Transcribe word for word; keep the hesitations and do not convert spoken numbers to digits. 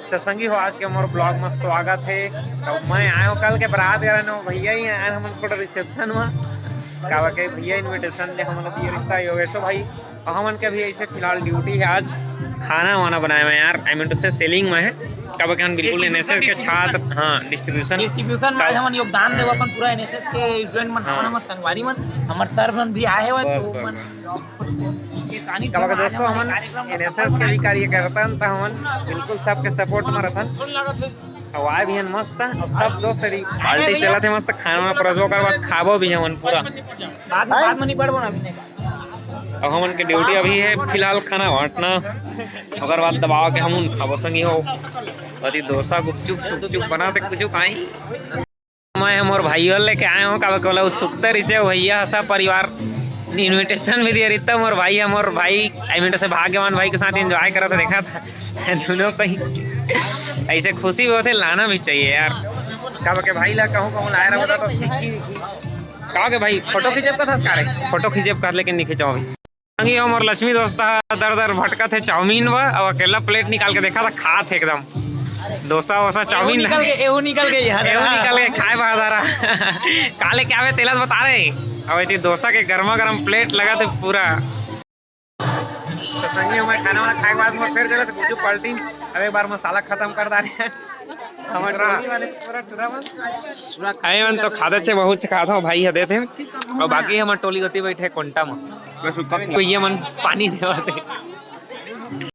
तो संगी हो, आज के मोर ब्लॉग में स्वागत है। तो मैं आयो कल के बारात घर में, भैया ही आए हमन को रिसेप्शन में, काबर के भैया इनविटेशन दे हमन दिए रिश्ता योगेशो भाई। और हमन के भी ऐसे फिलहाल ड्यूटी है आज, खाना वाना बनाए में यार, आई मीन टू से सेलिंग में है। काबर के हम बिल्कुल एनएसएस के छात्र, हाँ, डिस्ट्रीब्यूशन। डिस्ट्रीब्यूशन में आज हमन योगदान देव अपन पूरा एनएसएस के स्टूडेंट मन, हाँ। हमर संगवारी मन, हमर सर मन भी आए हुए, बस, तो बस, मन बस। काबर के दोस्तों, हमन एनएसएस के भी कार्यकर्ता हन, तो हमन बिल्कुल सबके सपोर्ट में रहथन। हवा भी हन मस्त, और सब दोस्त अभी पार्टी चलत है मस्त, खाना वाना परोसबो, ओकर बाद खाबो भी हमन पूरा। बाद में, बाद में नहीं पड़बो ना अभी। अब हमन के ड्यूटी अभी है फिलहाल खाना बांटना, ओकर बाद दबाव के हमन खाबो संगी हो। अरे डोसा, गुपचुप, सुपचुप बनाते कुछ खाई। मैं मोर भाई और लेके आए हूँ, काबर के ओला उत्सुकता रहिसे, भैया सब परिवार इनविटेशन भी दिए रहिता। मोर भाई है, मोर भाई, आई मीन से भाग्यवान भाई के साथ एंजॉय करत देखा था दोनों को ही। ऐसे खुशी भी होते, लाना भी चाहिए यार। काबर के भाई ला कहूँ कहूँ लाए रहता तो सीखी। का के भाई, फोटो खींचब का था सारे? फोटो खींचब का, लेकिन नहीं खिंचाओ अभी। संगी हमर लक्ष्मी दोस्त ह दर दर भटकत हे चाउमीन बर, अउ अकेला प्लेट निकाल के देखा था, खात हे एकदम। डोसा वोसा चाउमीन निकल के, एहू निकल के यार। एहू निकल के खाए बा जरा। का लेके आवे तेला तो बता रहे। अब एती डोसा के गर्मा गर्म प्लेट लगा थे पूरा। तो संगी हमें खाना वाना खाए के बाद में फिर चले तो कुछ पलटी। अब एक बार मसाला खत्म कर डाले हैं। हमर टोली वाले पूरा चूरा बस। अरे मन तो खाते छे, बहुत खात हो भाई, ह देते हैं। और बाकी हमर टोली होती बैठे कोंटा में। बस ऊपर तो ये मन पानी देवा दे।